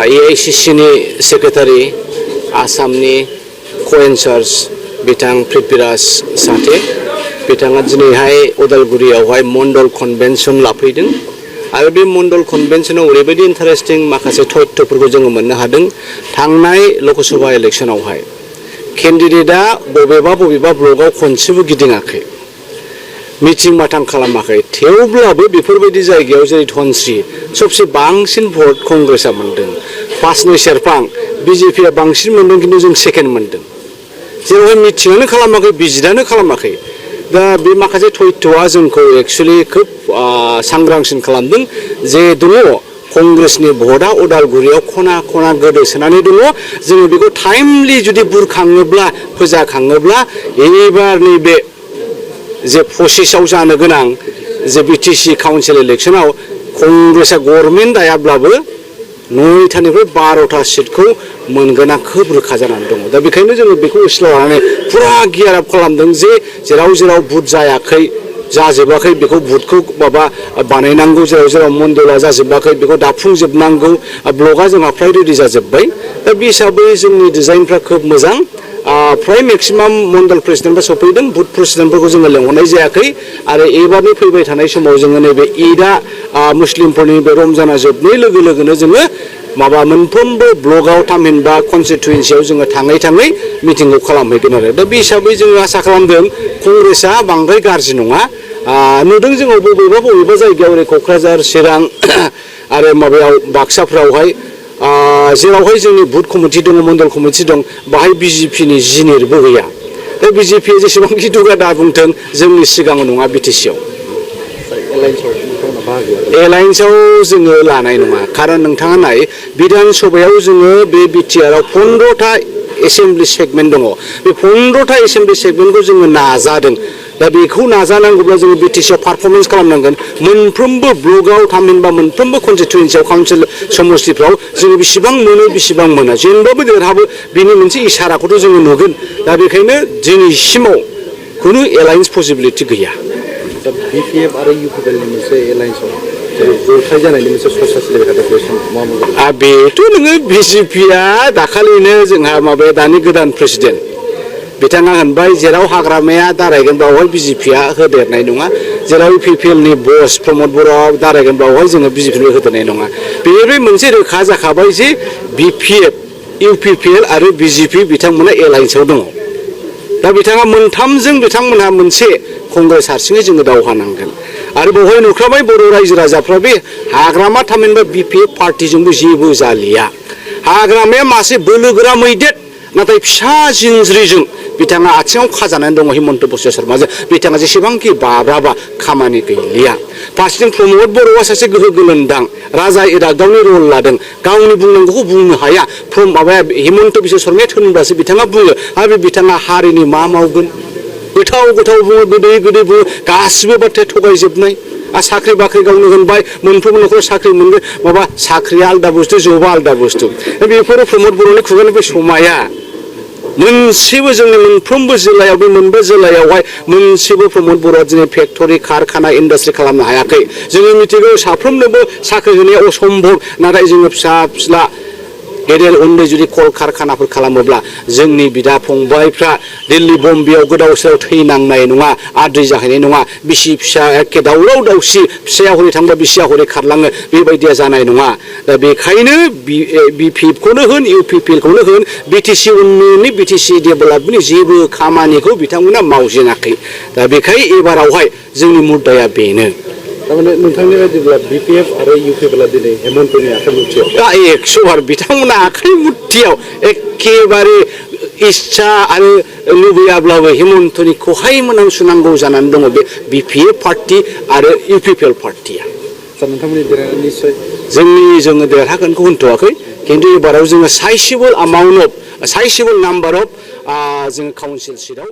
AICC-नि secretary आसामनि को-इनचार्ज बिथां पृथ्वीराज साथे बिथाङा दिनैहाय उदालगुरियावहाय मण्डल कन्वेन्सन लाफैदों आरो बे मण्डल कन्वेन्सनाव ओरैबायदि इन्टारेस्टिं माखासे तथ्यफोरखौ जोङो मोननो हादों थांनाय लकसभा इलेक्शनावहाय केन्डिडेटआ बबेबा ब्लकआव खनसेबो गिदिङाखै मिटिं माटां खालामाखै थेवब्लाबो बेफोरबायदि जायगायाव जेरै धनस्री सबसे बांसिन भट कंग्रेसआ मोनदों पासनि सेरफां बिजेपिआ बांसिन मोनदों खिन्थु जों सेकेन्ड मोनदों जेरावहाय मिटिङानो खालामाखै बिजिरानो खालामाखै दा बे माखासे तथ्यआ जोंखौ एक्चुअली खोब सांग्रांसिन खालामदों जे दङ कंग्रेसनि भटआ उदालगुरियाव खना खना गोदोसोनानै दङ जोङो बेखौ टाइमलि जुदि बुरखाङोब्ला फोजाखाङोब्ला एबारनि बे जे प्रसेसआव जानो गोनां जे बिटिसि काउन्सिल इलेक्शनाव कंग्रेसआ गभर्नमेन्ट दायाब्लाबो 9टानिफ्राय 12टा सिटखौ मोनगोना खोब रोखा जानानै दङ दा बेखायनो जोङो बेखौ उसिला लानानै पुरा गियार आप खालामदों जे जेराव बुथ जायाखै जाजोबाखै बेखौ बुथखौ माबा बानायनांगौ जेराव मन्डला जाजोबाखै बेखौ दाफुंजोबनांगौ ब्लकआ जोंहा फ्राय रेडि जाजोब्बाय दा बे हिसाबै जोंनि डिजाइनफ्रा खोब मोजां फ्राय मेक्सिमाम मण्डल प्रेसिडेन्टफ्रा सफैदों बुथ प्रेसिडेन्टफोरखौ जोङो लेंहरनाय जायाखै आरो एबारनि फैबाय थानाय समाव जोङो नैबे ईदआ मुस्लिमफोरनि बे रमजाना जोबनाय लोगो लोगोनो जोङो माबा मोनफ्रोमबो ब्लकआव थामहिनबा कनस्टिटुयेन्सियाव जोङो थाङै मिटिंखौ खालामहैगोन आरो दा बे हिसाबै जोङो आसा खालामदों कंग्रेसआ बांद्राय गाज्रि नङा नुदों जोङो बबेबा जायगायाव ओरै क'क्राझार चिरां आरो माबायाव बाक्साफ्रावहाय जेरावहाय जोंनि बुथ कमिटि दङ मण्डल कमिटि दं बाहाय बिजेपिनि जिनिरबो गैया दा बिजेपिया जेसेबांखि दुगा दा बुंथों जोंनि सिगाङाव नङा बिटिसिआव एलायन्सआव जोङो लानाय नङा खारन नोंथाङा नाय बिधान सभायाव जोङो बे बिटिआरआव 15टा एसेम्बलि सेगमेन्ट दङ बे 15टा एसेम्बलि सेगमेन्टखौ जोङो नाजादों दा बेखौ नाजानांगौब्ला जोङो बिटिसिआव पारफरमेन्स खालामनांगोन मोनफ्रोमबो ब्लकआव थामहिनबा मोनफ्रोमबो कनस्टिटुयेन्सियाव काउन्सिल समष्टिफ्राव जोङो बेसेबां मोना जेनबाबो देरहाबो बेनि मोनसे इसाराखौथ' जोङो नुगोन दा बेखायनो दिनैसिमाव खुनु एलायन्स पसिबिलिटि गैया BPF आरो UPPनि मोनसे एलायन्सआव जथाय जानायनि मोनसे सरसा सोलिबाय थादों बे समाव बेथ' नोङो बिजेपिआ दाखालिनो जोंहा माबाया दानि गोदान प्रेसिडेन्ट बिथाङा होनबाय जेराव हाग्रामाया दारायगोन बावहाय बिजेपिआ होदेरनाय नङा जेराव UPPनि बस प्रमद बर'आ दारायगोन बावहाय जोङो बिजेपिनिफ्राय होदेरनाय नङा बेनिफ्राय मोनसे रोखा जाखाबाय जे BPF UPPL आरो बिजेपि बिथांमोना एलायन्सआव दङ दा बिथाङा मोनथामजों बिथांमोनहा मोनसे कंग्रेस हारसिङै जोङो दावहा नांगोन आरो बेवहाय नुखाबाय बर' रायजो राजाफ्रा बे हाग्रामा थामहिनबा BPF पार्टिजोंबो जेबो जालिया हाग्रामाया मासे बोलोगोरा मैदेर नाथाय फिसा जिनज्रिजों बिथाङा आथिङाव खाजानानै दङ हिमन्त बिश्व शर्माजों बिथाङा जेसेबांखि बाब्राबा खामानि गैलिया फारसेथिं प्रमद बर'आ सासे गोहो गोलोन्दां राजा इरागदावनि रल लादों गावनि बुंनांगौखौ बुंनो हाया माबाया हिमन्त बिश्व शर्माया थोनब्लासो बिथाङा बुङो आरो बिथाङा हारिनि मा मावगोन गोथाव बुङो गोदै बुङो गासिबो बाथ्राया थगायजोबनाय साख्रि बाख्रि गावनो होनबाय मोनफ्रोमबो न'खराव साख्रि मोनगोन माबा साख्रिया आलदा बुस्थु जबा आलदा बुस्थु बेफोरो प्रमद बर'नि खुगानिफ्राय समाया मोनसेबो जोंनि मोनफ्रोमबो जिल्लायाव बे मोनबा जिल्लायावहाय मोनसेबो प्रमद बर'आ दिनै फेक्टरि कारखाना इन्डास्ट्रि खालामनो हायाखै जोङो मिथिगौ साफ्रोमनोबो साख्रि होनाया असम्भब नाथाय जोङो फिसा गेदेर उन्दै जुदि कल कारखानाफोर खालामोब्ला जोंनि बिदा फंबायफ्रा दिल्ली बम्बेयाव गोदाव सोराव थैनांनाय नङा आद्रि जाहैनाय नङा बिसि फिसा एखे दावराव दावसि फिसाया हरै थांबा बिसिया हरै खारलाङो बेबायदिया जानाय नङा दा बेखायनो BPFखौनो होन UPPLखौनो होन बिटिसि उन्नयननि बिटिसि डेभेलपमेन्टनि जेबो खामानिखौ बिथांमोना मावजेनाखै दा बेखाय एबारावहाय जोंनि मुद्दाया बेनो तारमाने नोंथांनि बायदिब्ला BPF आरो UPPLआ दिनै हेमन्तनि आखाइ मुथियाव 100 बार बिथांमोना आखाइ मुथियाव एखेबारे इच्छा आरो लुबैयाब्लाबो हेमन्तनि खहाय मोनांसुनांगौ जानानै दङ बे BPF पार्टी आरो UPPL पार्टीया नोंथांमोननि देरहानाय निश्चय जोङो देरहागोनखौ होनथ'वाखै खिन्थु एबाराव जोङो साइजेबल नाम्बार अफ जोङो काउन्सिल सिटआव